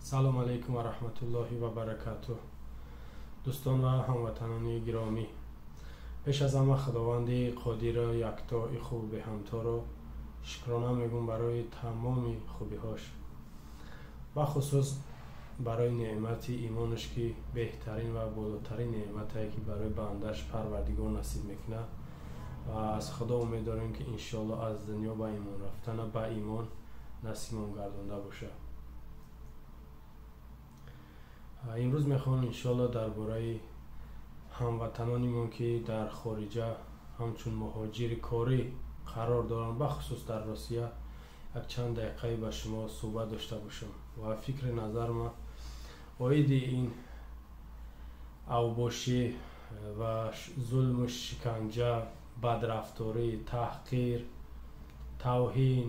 Салом алейкум ва раҳматуллоҳи ва баракатуҳ. Дӯстон ва ҳамватанони гиромӣ, пеш аз ҳама Худованди қодиру яктои хубу беҳамторо шукрона мегӯм барои тамоми хубиҳош, бахусус барои неъмати имонаш, ки беҳтарин ва болотарин неъматае, ки барои бандаш Парвардигор насиб мекунад. Ва аз Худо умед дорем, ки иншоалло аз дунё ба имон рафтана ба имон насибмон гардонда бошад. Имрӯз мехоҳам иншоалло дар бораи ҳамватанонимон, ки дар хориҷа ҳамчун муҳоҷири корӣ қарор доранд, бахусус дар Русия, як чанд дақиқае ба шумо суҳбат дошта бошам ва фикри назарма оиди ин авбошӣ ва зулму шиканҷа, бадрафторӣ, таҳқир, тавҳин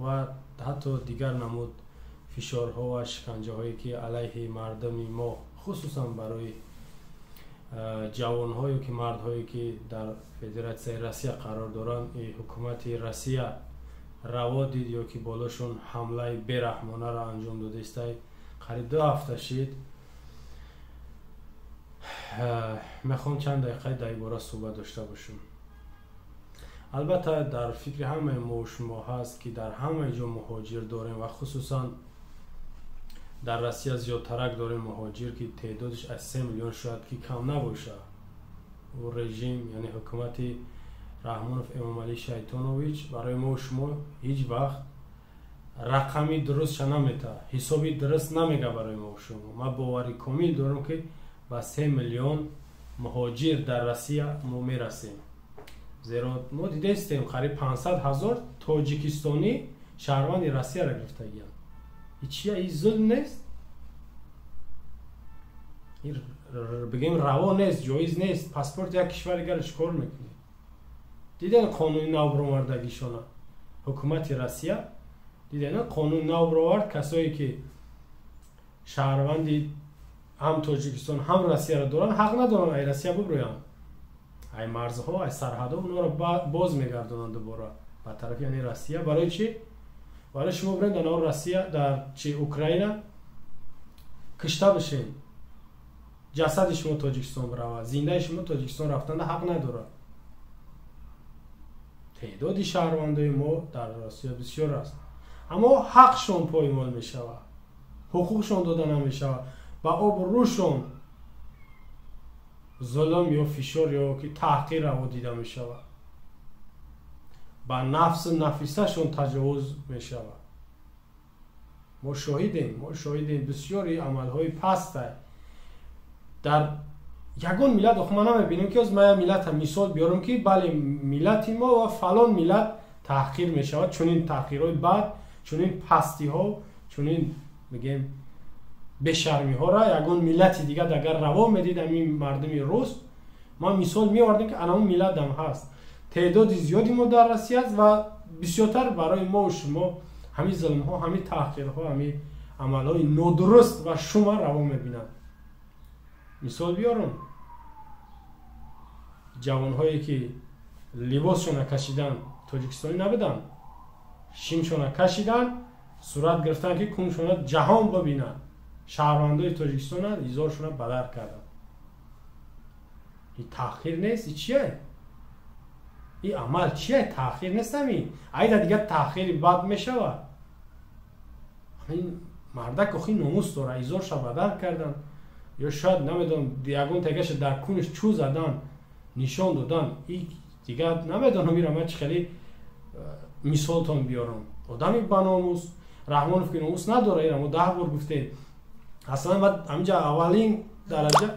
ва ҳатто дигар намуд фишорҳо ва шиканҷаҳое, ки алайҳи мардуми мо, хусусан барои ҷавонҳое ки мардҳое, ки дар Федератсияи Россия қарор доранд, ҳукумати Россия раво дид ё ки болошон ҳамлаи бераҳмонаро анҷом додаистай, қариб 2 ҳафта шид. Мехоҳам чанд дақиқаи дар ин бора суҳбат дошта бошам. Албатта, дар фикри ҳамаи мо шумо ҳаст, ки дар ҳамаи ҷо муҳоҷир дорем ва хусусан дар Россия зиёдтарак дорем муҳоҷир, ки теъдодаш аз 3 миллион шояд ки кам набошад. Ӯ режим, яъне ҳукумати Раҳмонов Эмомалӣ Шайтонович, барои мо шумо ҳеҷ вақт рақами дурустша наметаҳад, ҳисоби дуруст намега барои мо шумо. Ман бовари комил дорам, ки ба 3 миллион муҳоҷир дар Россия мо мерасем, зеро мо дидаистем, қариб 500 ҳазор тоҷикистонӣ шаҳрванди Россияро гирифтагиянд. И чия? И зулм нест? Бигем, раво нест, ҷоиз нест? Паспорт як кишвар дигарро чӣ кор мекунӣ? Диден, қонуни нав баровардагишона ҳукумати Россия, диден, қонуни нав баровард. Касое ки шаҳрванди ҳам Тоҷикистон, ҳам Россияро доранд, ҳақ надоранд ай Россия буброянд, ай марзҳо, ай сарҳадҳо онҳоро боз мегардонанд дубора ба тарафи, яъне, Россия. Барои чӣ? Барои шумо бирен дар навор Россия, дар чи, Украина кишта бишен, ҷасади шумо Тоҷикистон биравад, зиндаи шумо Тоҷикистон рафтанда ҳақ надорад. Теъдоди шаҳрвандои мо дар Россия бисёр аст, аммо ҳақшон поймол мешавад, ҳуқуқшон дода намешавад, ба обрӯшон зулм ё фишор ё ки таҳқир раво дида мешавад, ба нафсу нафисашон таҷовуз мешавад. Мо шоҳидем, мо шоҳидем бисёри амалҳои пастай дар ягон миллат. Охи, ман намебинем, ки оз ман як миллата мисол биёрам, ки бале, миллати мо ва фалон миллат таҳқир мешавад, чунин таҳқирҳои бад, чунин пастиҳо, чунин, бигем, бешармиҳоро ягон миллати дигар агар раво медид, ҳамин мардуми рус, ман мисол меовардем, ки анамон миллатам ҳаст. Теъдоди зиёди мо дар Россия аст ва бисёртар барои мо шумо ҳамин зулмҳо, ҳамин таҳқирҳо, ҳамин амалҳои нодуруст ва шума раво мебинанд. Мисол биёрам: ҷавонҳое ки либосшона кашидан, тоҷикистонӣ набуданд, шимшона кашидан, сурат гирифтанд, ки куншона ҷаҳон бибинад, шаҳрвандои Тоҷикистона изоршона бадар карданд. И таҳқир нест? И чие и амал? Чие? Таҳқир нест ами? Айда дигар таҳқири бад мешавад. Мардак охи номус дора. Изорша бадар кардан ё шояд, намедонам, ягон тегаша дар куниш чӯ задан, нишон додан, и дигар намедонам, ира ман чӣ хеле мисолтон биёрам. Одами баномус Раҳмонов, ки номус надора, ира мо 10 бор гуфтем. Аслан ман ҳаминҷа аввалин дараҷа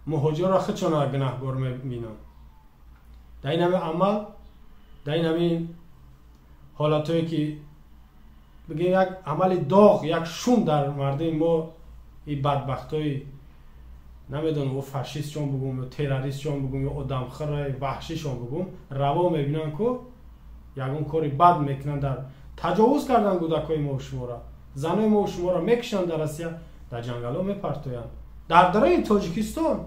муҳоҷирро худшона гунаҳгор мебинам дар ин ҳами амал, дар ин ҳамин ҳолатҳое, ки, бигем, як амали доғ, як шум дар мардуми мо. И бадбахтҳои, намедонам, о фашистшон бугум ё террористшон бугум ё одамхӯраи ваҳшишон бугум, раво мебинанд ку ягон кори бад мекунанд, дар таҷовуз кардан кӯдакҳои мо шуморо, занои мо шуморо мекушанд, дар Россия дар ҷангалҳо мепартоянд, дар дарои Тоҷикистон.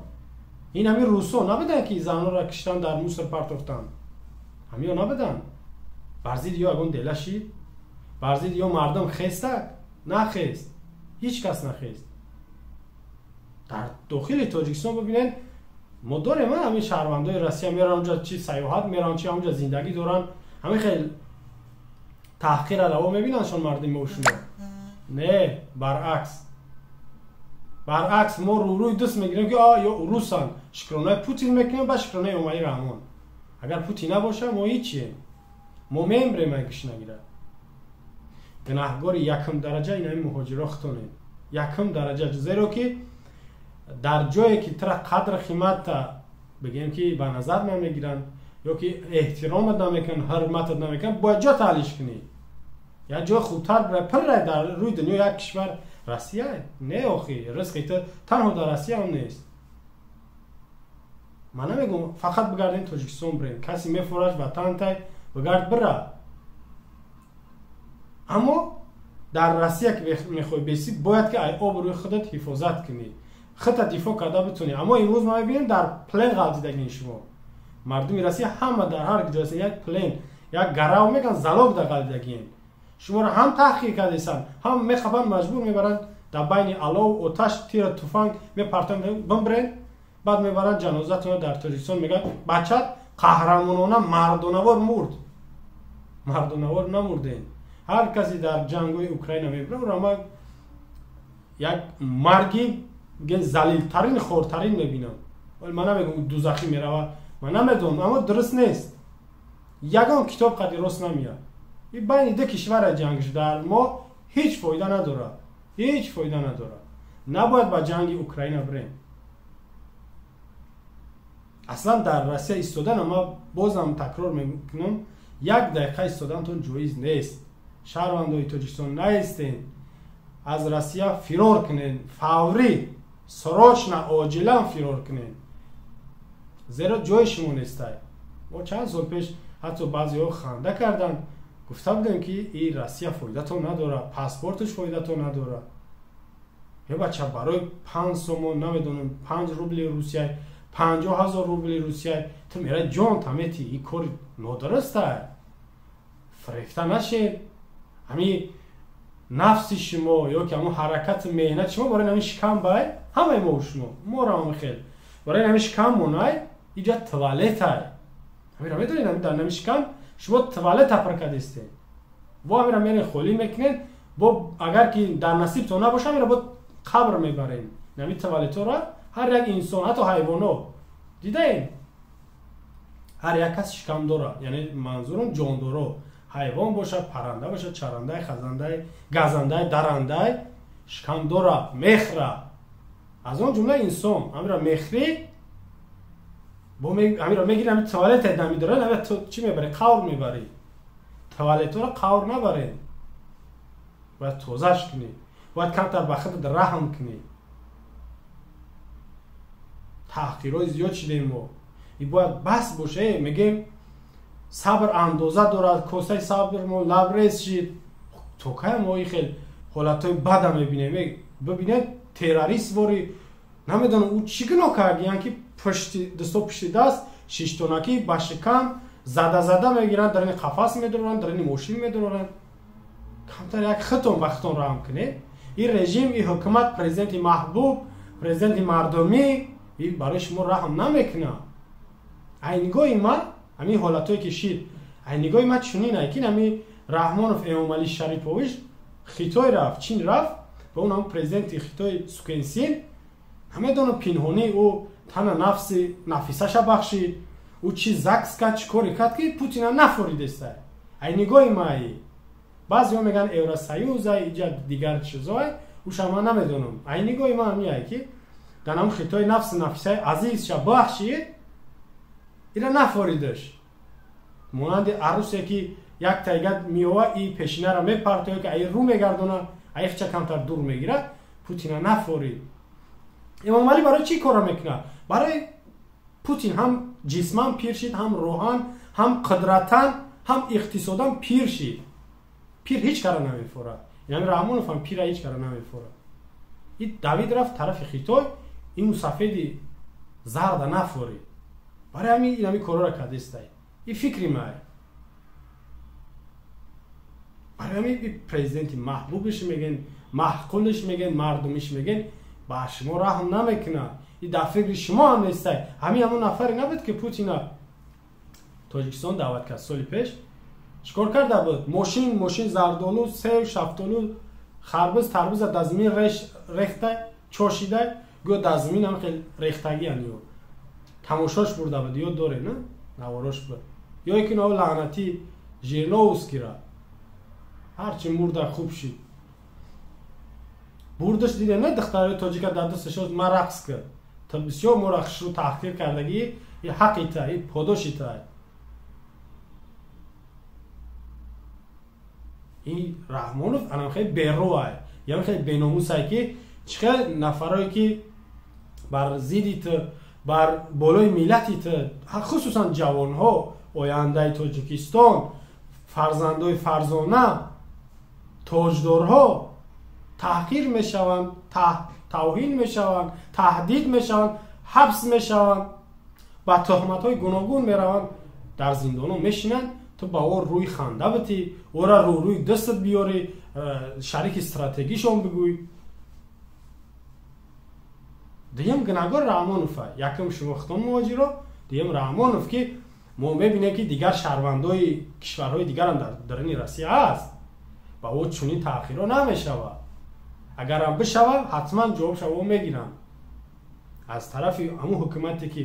Ин ҳамин русҳо набуданд, ки занонро киштан, дар мусор партофтанд? Ҳамиё набуданд? Бар зидди ё ягон дела шид? Бар зидди ё мардум хестак нахест? Ҳеҷ кас нахест. Дар дохили Тоҷикистон бибинед, мо дорем ҳамин шаҳрвандои Россия мераванд онҷа, чи сайёҳат мераванд, чи ҳамонҷа зиндагӣ доранд, ҳамин хел таҳқира раво мебинандшон мардуми мо шумо. Не, баръакс. Баръакс, мо рӯрӯи дӯст мегирем, ки ё урусанд, шукронаи Путин мекунем, ба шукронаи Эмомалӣ Раҳмон. Агар Путин набоша, мо ҳичием. Мо мембрем ай гушнагира. Гунаҳгори якум дараҷа ин ҳамин муҳоҷиро хитонем. Якум дараҷа, зеро ки дар ҷое ки тра қадр қиматта бигем ки ба назар намегиранд ё ки эҳтиромат намекунанд, ҳурматат намекунанд, бояд ҷо таълиш кунӣ. Як ҷои хубтар пирра дар рӯи дунё як кишвар Россия не, охи ризқи ту танҳо дар Россия ҳам нест. Ман намегӯм фақат бигардем Тоҷикистон бирем, касе мефораш ватантай бигард бира. Аммо дар Россия ки мехоҳӣ бесӣ, бояд ки ай обрӯи худат ҳифозат кунӣ, худта дифоъ карда битонӣ. Аммо имрӯз ма мебинем, дар плен ғалтидагин шумо. Мардуми Россия ҳама дар ҳар ҷо як плен, як гарав мекунанд, залог дар ғалтидагин. Шуморо ҳам таҳқир кардесанд, ҳам мехабанд, маҷбур мебаранд дар байни алов, оташ, тира, туфанг мепартанд, бимбирен. Баъд мебаранд ҷанозатонро дар Тоҷикистон, мегӯянд бачат қаҳрамонона, мардонавор мурд. Мардонавор намурдем. Ҳар касе дар ҷангҳои Украина мебирад, ӯро ма як марги залилтарин, хортарин мебинам. Вале ман намегӯм дузахӣ меравад, ман намедонам, аммо дуруст нест. Ягон китоб қади рост намеяд. И байни ду кишвара ҷанг дар мо ҳеҷ фоида надорад, ҳеҷ фоида надорад. Набояд ба ҷанги Украина бирем. Аслан дар Россия истодан, ма бозам такрор мекунам, як дақиқа истодантон ҷоиз нест. Шаҳрвандои Тоҷикистон наистен, аз Россия фирор кунед, фаврӣ, срочно, оҷилан фирор кунед, зеро ҷои шумо нестай. Мо чанд сол пеш ҳатто баъзеҳо ханда карданд, гуфта будем ки и Россия фоидатон надорад, паспорташ фоидатон надорад. Е бача, барои 5 сомон, намедонам, 5 рубли Русия, 50 000 рубли Русия ту мера ҷон тамети. И кори нодурустай, фирефта нашед. Ҳами нафси шумо ё ки ҳамун ҳаракати меҳнати шумо барои ҳамин шикам бай, ҳамаи мо шумо моро ҳам хел барои ҳамин шикам монай, иҷа туалетай. Ҳамира медонед, дар ҳамин шикам шумо туалета пур кардистед. Бо ҳамира мерен холӣ мекунед, бо агар ки дар насибтон набоша, ҳамира бо қабр мебарем. Ҳамин туалетҳоро ҳар як инсон, ҳатто ҳайвоно дидаем, ҳар як кас шикам дорад, яъне манзурам ҷондоро, ҳайвон бошад, парранда бошад, чарандай, хазандай, газандай, дарандай, шикам дорад, мехра. Аз он ҷумла инсон ҳамира мехрӣ, бо ҳамира мегири, ҳами туалета намедорад, ҳамира чӣ мебарӣ? Қавр мебарӣ. Туалетҳоро қавр набаред, бояд тозаш кунӣ, бояд камтар ба худат раҳм кунӣ. Таҳқирҳои зиёд шидем мо, и бояд бас боша. Мегем сабр андоза дорад, косаи сабр мо лабрез шид. То кай мо и хел ҳолатҳои бада мебинем? Бибинед, террорист вори, намедонам ӯ чӣ гуноҳ кард, ян ки пушти дасто, пушти даст, шиштонакӣ ба шикам зада зада мегиранд, дар ини қафас медоранд, дар ини мошин медоранд. Камтар як хитон ба хитон раҳм кунед. Ин режим, ин ҳукумат, президенти маҳбуб, президенти мардумӣ барои шумо раҳм намекунад. Ай нигоҳи ман ҳамин ҳолатҳое ки шид, ай нигоҳи ман чунин ай ки ҳамин Раҳмонов Эмомалӣ Шарипович Хитой рафт, Чин рафт, ба он ҳам президенти Хитой Сукенсин, намедонам, пинҳонӣ ӯ тана нафси нафисаша бахшид, ӯ чи загс кард, чӣ коре кард, ки Путина нафоридеста. Ай нигоҳи ман, баъзеҳо мегӯянд Евросоюзай, иҷа дигар чизое, уша ман намедонам. Ай нигоҳи ман ҳамиай ки дар ҳамн Хитой нафси нафисаи азизша бахшид, ира нафоридаш. Монанди арусе ки як тайга меова, и пешинара мепартоя, ки аи рӯ мегардона, аи хча камтар дур мегирад, Путина нафорид. Эмомалӣ барои чӣ корро мекунад? Барои Путин ҳам ҷисман пир шид, ҳам рӯҳан, ҳам қудратан, ҳам иқтисодан пир шид. Пир ҳеҷ кара намефорад. Яъне Раҳмонов ҳам пира ҳеҷ кара намефорад. И давид рафт тарафи Хитой, ин мусафеди зарда нафорид. Барои ҳамин ин ҳамин корҳоро кардестай. И фикри май. Барои ҳамин президенти маҳбубиш мегӯен, маҳқулш мегӯен, мардумиш мегӯен, ба шумо раҳм намекунад. И дар фикри шумо ҳам нестай. Ҳамин ҳамон нафаре набуд, ки Путина Тоҷикистон даъват кард соли пеш. Чикор карда буд? Мошин зардолу, сев, шафтолу, харбиз, тарбиза дар замин рехта, чошида, гӯё дар замин ҳам хел рехтагиян ё. Тамошош бурда буд, ёд доре, на? Наворош буд. Ё ки нав лаънати Жириновскийра. Ҳарчи мурда хуб шид. Бурдаш диде, на духтарои тоҷика дар дасташ ма рақс кард. Та бисёр моро хушрӯ таҳқир кардагӣ, и ҳақи та, и подоши та. Ин Раҳмонов анам хеле берӯай, ям хеле беномусай, ки чӣ хел нафарое ки бар зидди ту, бар болои миллати ту, хусусан ҷавонҳо, ояндаи Тоҷикистон, фарзандои фарзона, тоҷдорҳо таҳқир мешаванд, тавҳин мешаванд, таҳдид мешаванд, ҳабс мешаванд, ба туҳматҳои гуногун мераванд, дар зиндонҳо мешинанд. Ту ба ӯ рӯи ханда битӣ, ӯра рӯи дастат биёрӣ, шарики стратегишон бигӯй. Дуюм гунаҳгор Раҳмонов. Якум шумо худтон муҳоҷиро, дуюм Раҳмонов, ки мо мебинем, ки дигар шаҳрвандои кишварҳои дигарам дар даруни Россия ҳаст. Ба ӯ чунин таъхирҳо намешавад. Агарам бишавад, ҳатман ҷавобша ӯ мегиранд. Аз тарафи ҳамун ҳукумате ки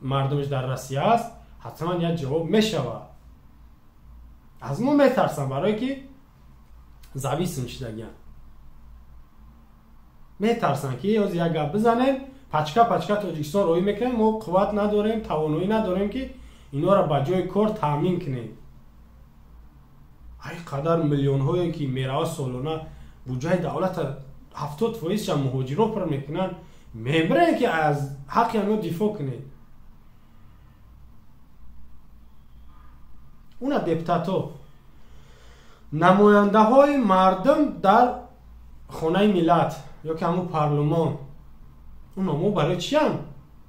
мардумаш дар Россия аст, ҳатман як ҷавоб мешавад. Аз мо метарсанд, барое ки зависим шидагиянд. Метарсанд, ки ҳозир як гап бизанем, пачка пачка Тоҷикистон роҳӣ мекунем, мо қувват надорем, тавоноӣ надорем, ки инҳоро ба ҷои кор таъмин кунем. Ай қадар миллионҳое ки меравад солона буҷаи давлата 70%-ша муҳоҷиро пур мекунанд, мебирем, ки аз ҳаққи онҳо дифоъ кунем. Уна депутато, намояндаҳои мардум дар хонаи миллат ё ки ҳамун парлумон, уно мо барои чиянд?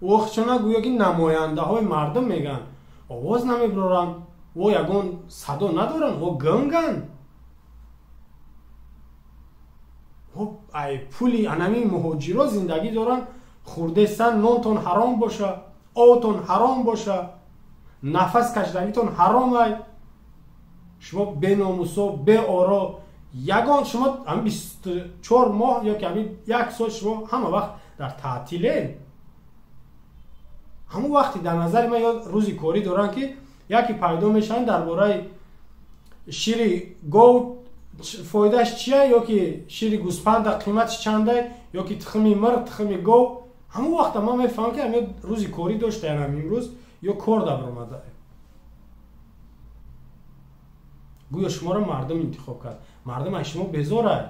Охчона гӯё ки намояндаҳои мардум мегӯянд, овоз намебироранд, о ягон садо надоранд, о ганганд. Ай пули анами муҳоҷиро зиндагӣ доранд, хурдестан, нонтон ҳаром боша, обтон ҳаром боша, нафас кашидагитон ҳаром ай. Шумо беномусо, беоро, ягон шумо ҳамин 24 моҳ ё ки ҳамин як сол шумо ҳама вақт дар таътилед. Ҳамон вақте дар назари ман ё рӯзи корӣ доранд, ки яке пайдо мешаванд дар бораи шири гов фоидааш чия, ё ки шири гӯспанда қиматаш чандай, ё ки тухми мирғ, тухми гов. Ҳамон вақта ман мефаҳмам, ки ҳамин рӯзи корӣ доштаям имрӯз ё кор даромада. Гӯё шуморо мардум интихоб кард. Мардум аз шумо безорад.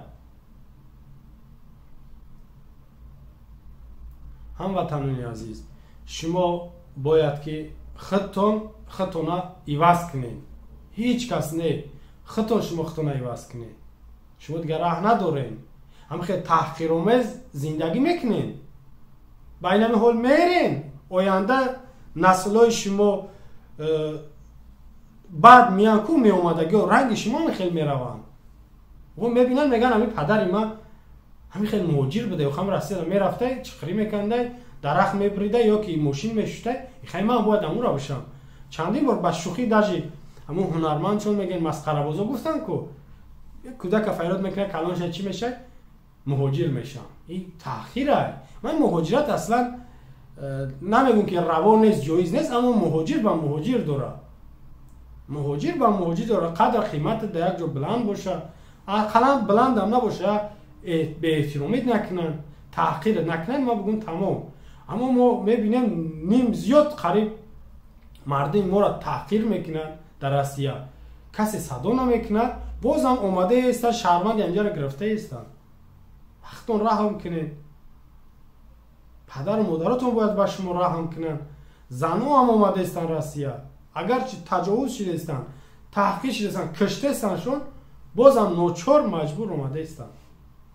Ҳамватанони азиз, шумо бояд ки худтон худтона иваз кунед. Ҳеҷ кас не, худтон шумо худтона иваз кунед. Шумо дигар раҳ надоред. Ҳамин хел таҳқиромез зиндагӣ мекунед. Ба ин ҳамин ҳол мерен. Оянда наслҳои шумо баъд меян ку меомадагиҳо ранги шумо ҳамин хел мераванд. О мебинанд, мегӯянд ҳамин падари ман ҳамин хел муҳоҷир буда, ё ҳам Россияда мерафтай, чиқирӣ мекундай, дарахт мебрида ё ки мошин мешуштай, хай ман бояд ҳамонро бишам. Чандин бор ба шӯхӣ даже ҳамон ҳунарманд чун мегӯянд масхарабозо гуфтанд ку кӯдака фарёд мекунад, калон шавад чӣ мешавад? Муҳоҷир мешавам. Ин таъхирай. Ман муҳоҷират аслан намегӯм ки раво нест, ҷоиз нест, аммо муҳоҷир ба муҳоҷир дорад. Муҳоҷир ба муҳоҷир дорад. Қадр қимат дар як ҷо баланд бошад, ақаллан баландам набошад, беэҳтиромӣ накунанд, таҳқир накунанд, ман бигӯм тамом. Аммо мо мебинем ним зиёд қариб мардуми моро таҳқир мекунанд дар Россия. Касе садо намекунад, бозам омада естанд, шаҳрванди ҳаминҷаро гирифта естанд. Вақтон раҳм кунед. Падару модаратон бояд ба шумо раҳм кунанд. Занҳо ҳам омада естанд Россия. Агарчи таҷовуз шидаистанд, таҳқир шидаистанд, киштаистандшон, бозам ночор маҷбур омада истанд.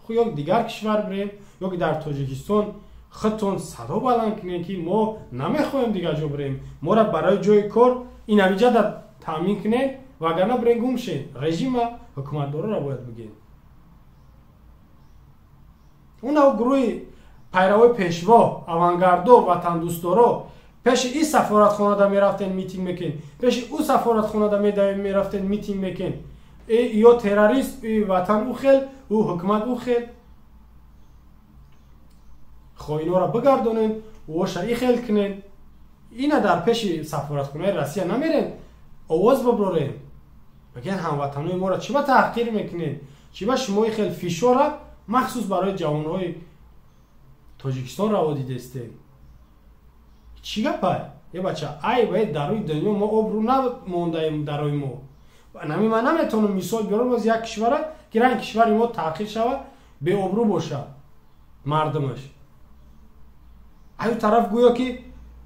Хуб, ё дигар кишвар бирем, ё ки дар Тоҷикистон худтон садо баланд кунем, ки мо намехоҳем дигар ҷо бирем, моро барои ҷои кор ин ҳаминҷа таъмин кунед, вагарна бирем гум шед. Режима ҳукуматдороро бояд бигем. Уна гурӯҳи пайравои пешво, авангардо, ватандӯстдоро пеши ин сафоратхонада мерафтен, митинг мекунед, пеши ӯ сафоратхонада мерафтен, митинг мекунед. Ё террорист, ватан ӯ хел, ӯ ҳукумат ӯ хел. Хоинора бигардонен, ӯоша и хел кунен. Ина дар пеши сафоратхонаи Россия намерен, овоз биброрен. Бигӯян ҳамватанои моро чӣ ба таҳқир мекунед? Чӣ ба шумо и хел фишора махсус барои ҷавонҳои Тоҷикистон раво дидестем? Чӣ гапай? Е бача, ай бае дар рӯи дунё мо обрӯ намондаем дарои мо. Нами ман наметавонам мисол биёрам боз як кишвара, ки ранг кишвари мо таҳқир шава, беобрӯ боша мардумаш. Аю тараф гӯё ки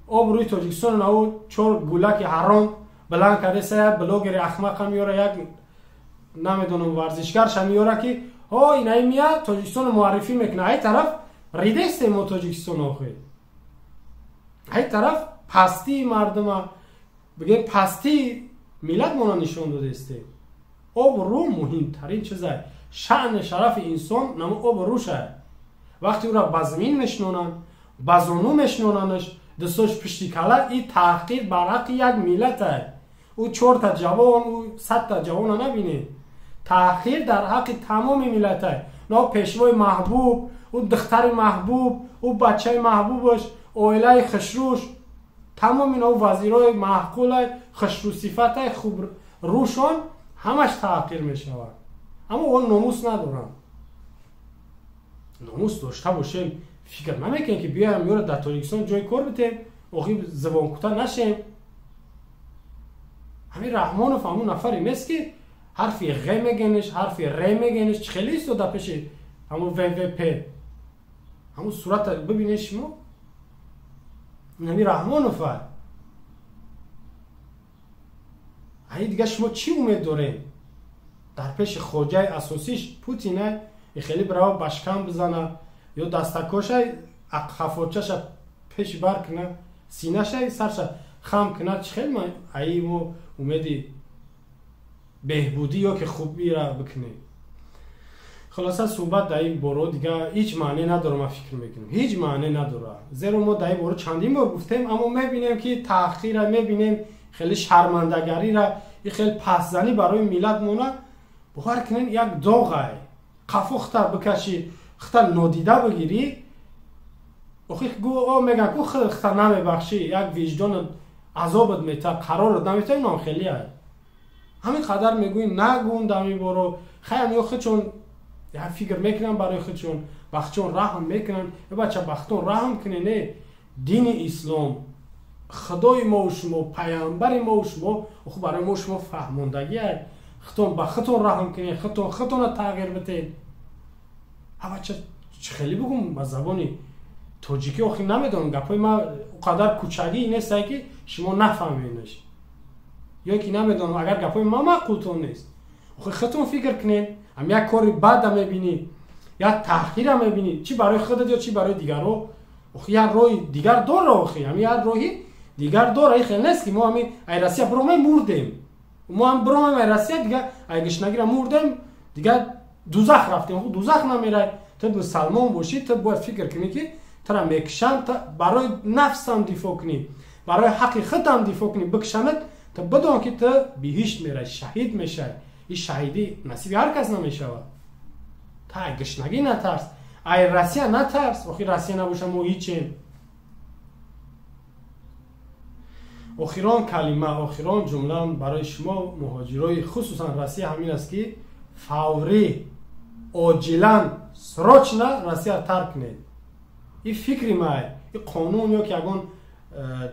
обрӯи Тоҷикистон наву чор гулаки ҳаром баланд кардеса, як блогери ахмақа меёра, як намедонам варзишгарша меёра, ки ҳо инаи мия Тоҷикистоно муаррифӣ мекуна. Ай тараф ридестем мо Тоҷикистон охир. Ай тараф пастии мардума, бигем пастии миллат мона нишон додестем. Обрӯ муҳимтарин чизай. Шаъни шарафи инсон намо обрӯшай. Вақте ӯра ба замин мешинонанд, ба зону мешинонандаш, дастош пишти кала, и таҳқир бар ҳаққи як миллатай. Ӯ чорта ҷавон, ӯ садта ҷавона набинед. Таҳқир дар ҳаққи тамоми миллатай. Но пешвои маҳбуб, ӯ духтари маҳбуб, ӯ бачаи маҳбубаш, оилаи хушрӯш, тамоми ино вазирои маъқулай, хушрӯсифатай, хубрӯшон ҳамаш таҳқир мешаванд. Аммо он номус надоранд. Номус дошта бошем, фикр намекунем ки биёем ёро дар Тоҷикистон ҷои кор битем, охир забонкута нашем. Ҳамин Раҳмонов ҳамун нафаре нест ки ҳарфи ғ мегениш, ҳарфи р мегениш, чӣ хеле истода пеши ҳамун ВВП. Ҳамун сурата бибинед шумо. Ҳамин Раҳмонов ай дигар шумо чӣ умед дорем? Дар пеши хоҷаи асосиш Путина хеле бирава башкам бизана ё дастакошай хафочаша пеши бар куна, синашай сарша хам куна, чӣ хел ма аи мо умеди беҳбудӣ ё ки хубира бикунем? Хулоса суҳбат дар ин боро дигар ҳеҷ маъне надорад, ман фикр мекунам. Ҳеҷ маъне надорад. Зеро мо дар ин боро чандин бор гуфтем, аммо мебинем ки таҳқирра мебинем, хеле шармандагарира, и хеле пастзанӣ барои миллат мона. Бовар кунед, як доғай. Қафо хита бикашӣ, хита нодида бигирӣ, охи гӯ о меган ку хита намебахшӣ, як виҷдон азобат мета, қарорат намета, инам хеле ай. Ҳамин қадар мегӯӣ нагӯн дар ин боро, хаям ё худшон як фикр мекунанд барои худшон, ба худшон раҳм мекунанд. Э бача, ба худтон раҳм кунед, не дини ислом, худои мо шумо, паямбари мо шумо, оху барои мо шумо фаҳмондагӣ ай. Худтон ба худтон раҳм кунед, худтон худтонро тағйир бидед. Ҳа бача, чӣ хеле бигӯм ба забони тоҷикӣ, охир намедонам, гапҳои ман он қадар кӯчагӣ нестай ки шумо нафаҳмедаш. Ё ки намедонам, агар гапҳои ман маъқултон нест, охир худтон фикр кунед. Ҳам як кори бада мебинӣ, як таҳқира мебинӣ, чӣ барои худат ё чӣ барои дигарро, охир як роҳи дигар дора, охир ҳам як роҳи дигар дора. Ин хел нест ки мо ҳамин ай Россия биромем мурдем, мо ҳам биромем ай Россия дигар ай гишнагира мурдем, дигар дузах рафтем. Ху дузах намерай. Ту мусалмон бошӣ, ту бояд фикр кунӣ ки тура мекушанд, ту барои нафсам дифоъ кунӣ, барои ҳаққи худам дифоъ кунӣ, бикушанад, ту бидон ки ту биҳишт мерай, шаҳид мешавӣ. Ин шаҳидӣ насиби ҳар кас намешавад. Та ай гишнагӣ натарс, ай Россия натарс. Охир Россия набоша мо ҳичем. Охирон калима, охирон ҷумла барои шумо муҳоҷирои хусусан Россия ҳамин аст ки фаврӣ, оҷилан, срочно Россия тарк кунед. Ин фикри май, ин қонун ё ки ягон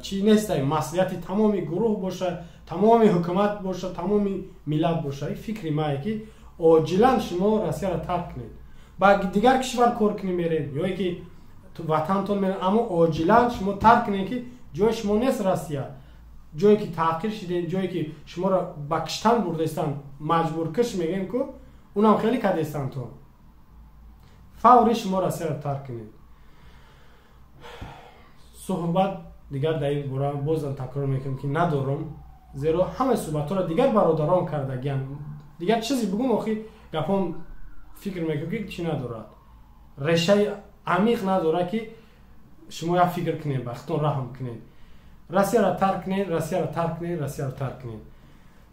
чӣ нестай, маслиҳати тамоми гурӯҳ боша, тамоми ҳукумат боша, тамоми миллат боша. Ин фикри мае ки оҷилан шумо Россияро тарк кунед, ба дигар кишвар кор кунӣ мерем ё ки ватантон мерем, аммо оҷилан шумо тарк кунед ки ҷои шумо нест Россия. Ҷое ки таҳқир шидед, ҷое ки шуморо ба киштан бурдестанд, маҷбуркиш мегӯем ку, унам хеле кадестанд то. Фаври шумо Россияро тарк кунед. Суҳбат дигар дар ин бора бозам такрор мекунам ки надорам, зеро ҳамаи суҳбатҳоро дигар бародарон кардагианд. Дигар чизе бигӯм, охи гапом фикр мекунам ки чӣ надорад. Решаи амиқ надорад, ки шумо як фикр кунед, ба худтон раҳм кунед. Россияро тарк кунед, Россияро тарк кунед, Россияро тарк кунед.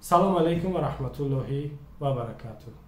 Салому алайкум ва раҳматуллоҳи ва баракатуҳ.